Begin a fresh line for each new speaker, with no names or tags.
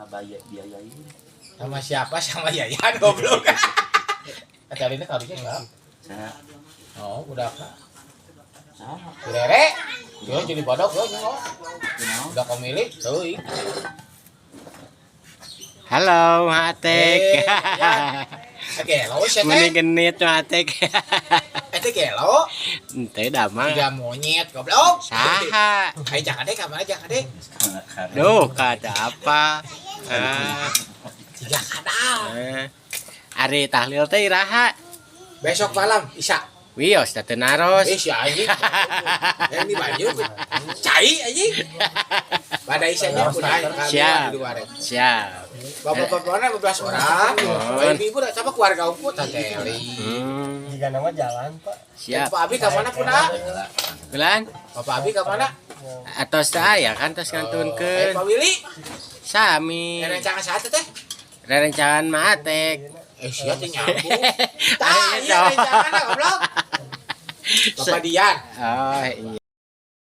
Ngabaya biayain.
Sama siapa? Sama Yayan, goblok. Kata ini karunya enggak?
Saha?
Oh, udah apa?
Saha?
Rere. Yo jadi bodok yo nyo.
Kunaon?
Udah pemilik, teuing.
Halo, Matek.
Eh, ya. Gelo sia
Meni
teh.
Genit Matek.
Eta gelo.
Ente damang.
Tiga monyet, goblok.
Saha?
Ayo jangan deh, kamana jangan deh.
Duh, kata apa? Ah,
Tiga kadal.
Ah. Ari tahlil teh iraha?
Besok malam, Isya.
Wios teh teu naros.
Eh, si anjing. Yang di baju. Cai anjing. Pada Isyanya udah
Siap.
di luar.
Siap.
Bapak-bapaknya 15 orang.
Oh.
Ibu-ibu sama keluarga umput Tante Eli.
Jika nama jalan, Pak.
Siap.
Bapak Abi ke mana puna?
Bulan
Bapak Abi ke mana?
Atos teh aya kan tos
Eh,
ngantunkeun.
Pak Willy,
Sami.
rencana saat teh?
Rerencangan Matek.
Eh, sia teh nyambung. Tah,
Ayo,
iya
toh.
rencana goblok. Bapak Dian.
Oh, iya.